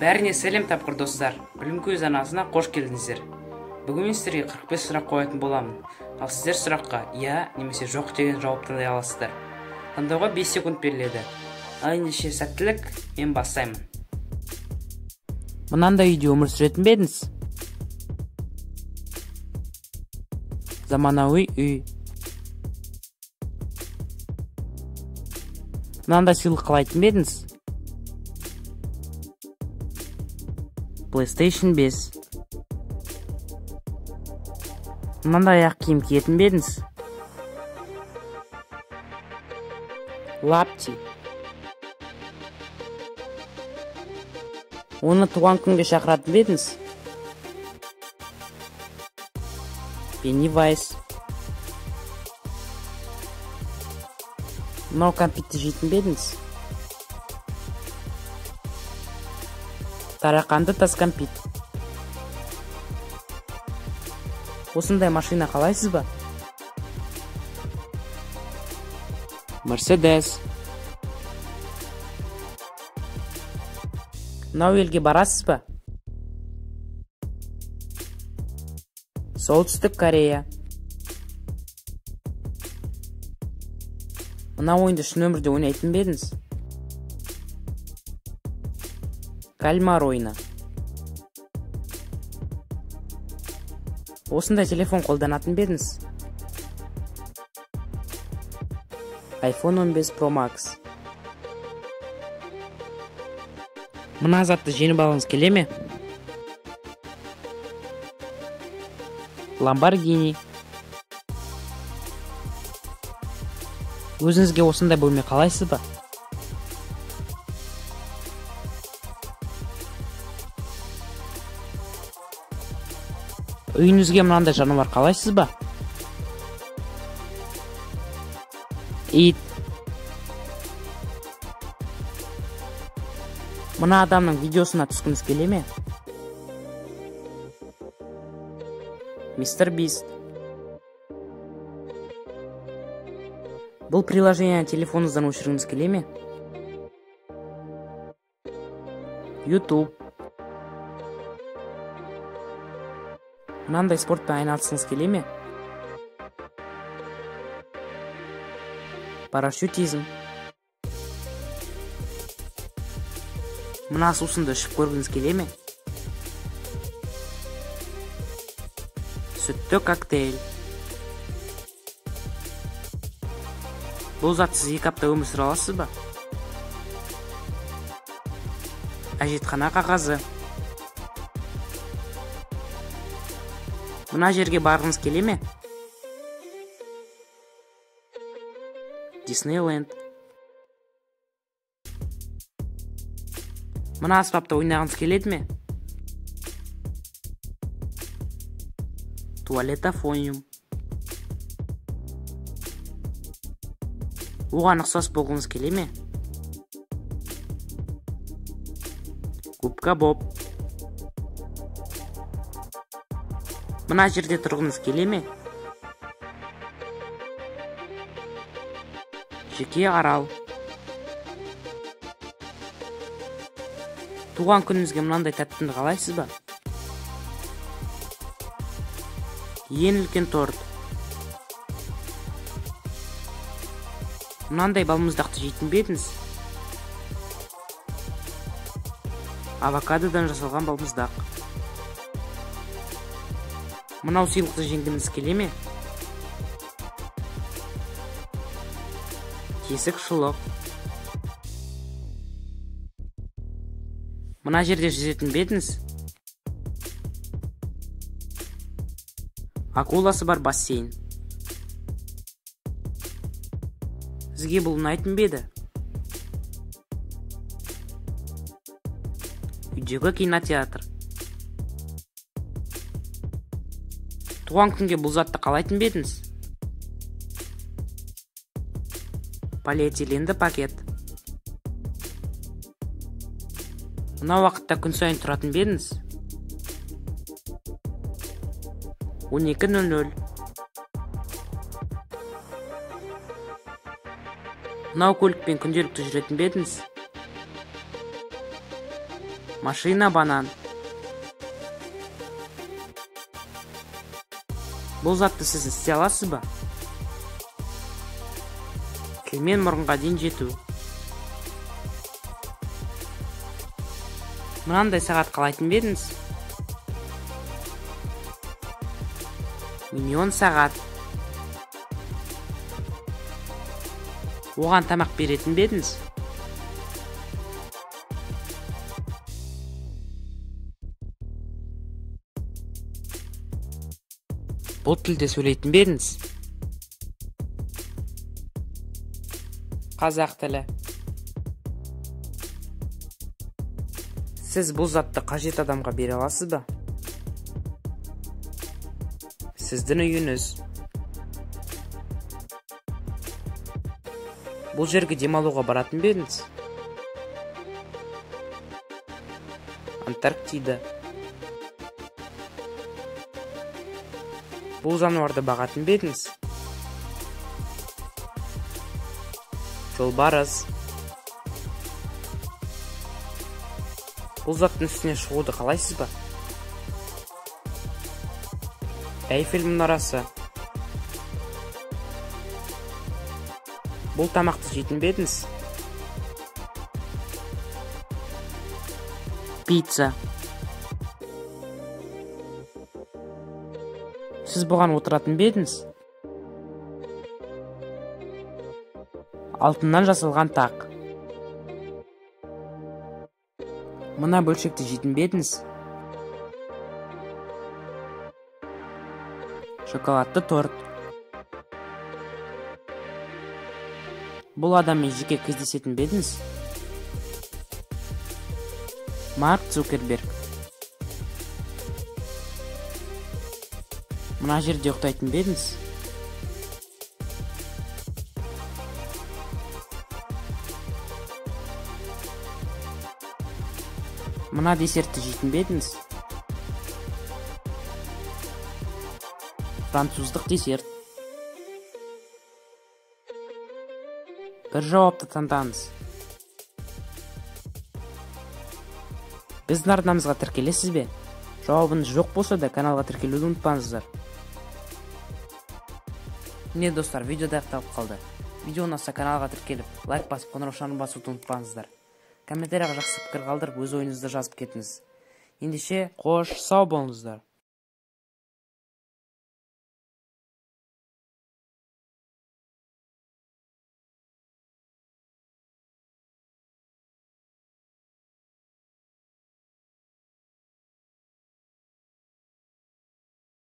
Бәріне сәлем тапқыр достар. Білім көзі арнасына қош келдіңіздер. Бүгін мен сіздерге 45 сұрақ қоятын боламын. Ал сіздер сұраққа иә немесе жоқ деген жауап таңдай аласыздар. Таңдауға 5 секунд беріледі. Ал ендеше сәттілік, мен бастаймын. Мынандай үйде өмір сүретін бе едіңіз? Заманауи үй. Мынандай сыйлық қалайтын ба едіңіз? PlayStation 5. Мынандай аяқ киім киетін бе едіңіз? Лапти. Оны туған күнге шақыратын бе едіңіз? Пеннивайз. Мынау кәмпитті жейтін бе едіңіз? Тарақанды тас кәмпит. Осындай машина қалайсыз ба? Мерседес. Мынау елге барасыз ба? Солтүстік Корея. Мына ойынды шын өмірде ойнайтын ба едіңіз? Кальмар ойыны. Осындай телефон қолданатын ба едіңіз? iPhone 15 Pro Max. Мына затты жеңіп алғыңыз келе ме? Lamborghini. Өзіңізге осындай бөлме қалайсыз ба? Үйіңізге мынандай жануар қалайсыз ба? Ит. Мына адамның видеосына түскіңіз келе ме? Мистер Бист. Бұл приложениені телефоныңыздан өшіргіңіз келе ме? YouTube. Мынандай спортпен айналысқыңыз келе ме? Парашютизм. Мына сусынды ішіп көргіңіз келе ме? Сүтті коктейль. Бұл затсыз 2 апта өмір сүре аласыз ба? Әжетхана қағазы. Мына жерге барғыңыз келе ме? Диснейленд. Мына аспапта ойнағыңыз келеді ме? Туалетофониум. Оған ұқсас болғыңыз келе ме? Губка Боб. Мына жерде тұрғыңыз келе ме? Жеке арал. Туған күніңізге мынандай тәттіні қалайсыз ба? Ең үлкен торт. Мынандай балмұздақты жейтін бе едіңіз? Авокадодан жасалған балмұздақ. Мынау сыйлықты жеңгіңіз келе ме? Тесік шұлық. Мына жерде жүзетін бе едіңіз? Акуласы бар бассейн. Сізге бұл ұнайтын ба еді? Үйдегі кинотеатр. Туған күнге бұл затты қалайтын ба едіңіз? Полиэтиленді пакет. Мына уақытта күн сайын тұратын ба едіңіз? 12:00. Мынау көлікпен күнделікті жүретін бе едіңіз? Машина банан. Бұл затты сіз істей аласыз ба? Тілмен мұрынға дейін жету. Мынандай сағат қалайтын ба едіңіз? Миньон сағат. Оған тамақ беретін бе едіңіз? Бұл тілде сөйлейтін бе едіңіз? Қазақ тілі. Сіз бұл затты қажет адамға бере аласыз ба? Сіздің үйіңіз. Бұл жерге демалуға баратын ба едіңіз? Антарктида. Бұл жануарды бағатын ба едіңіз? Жолбарыс. Бұл заттың үстіне шығуды қалайсыз ба? Эйфель мұнарасы. Бұл тамақты жейтін бе едіңіз? Пицца. Сіз бұған отыратын ба едіңіз? Алтыннан жасалған тақ. Мына бөлшекті жейтін бе едіңіз? Шоколадты торт. Бұл адаммен жеке кездесетін бе едіңіз? Марк Цукерберг. Мына жерде ұйықтайтын ба едіңіз? Мына десертті жейтін бе едіңіз? Француздық десерт. Бір жауапты таңдаңыз. Біздің арнамызға тіркелесіз бе? Жауабыңыз жоқ болса да каналға тіркелуді ұмытпаңыздар. Міне достар, видео аяқталып қалды. Видео ұнаса каналға тіркеліп, лайк басып, қоңыраушаны басуды ұмытпаңыздар. Комментарияға жақсы пікір қалдырып, өз ойыңызды жазып кетіңіз. Ендеше, қош, сау болыңыздар.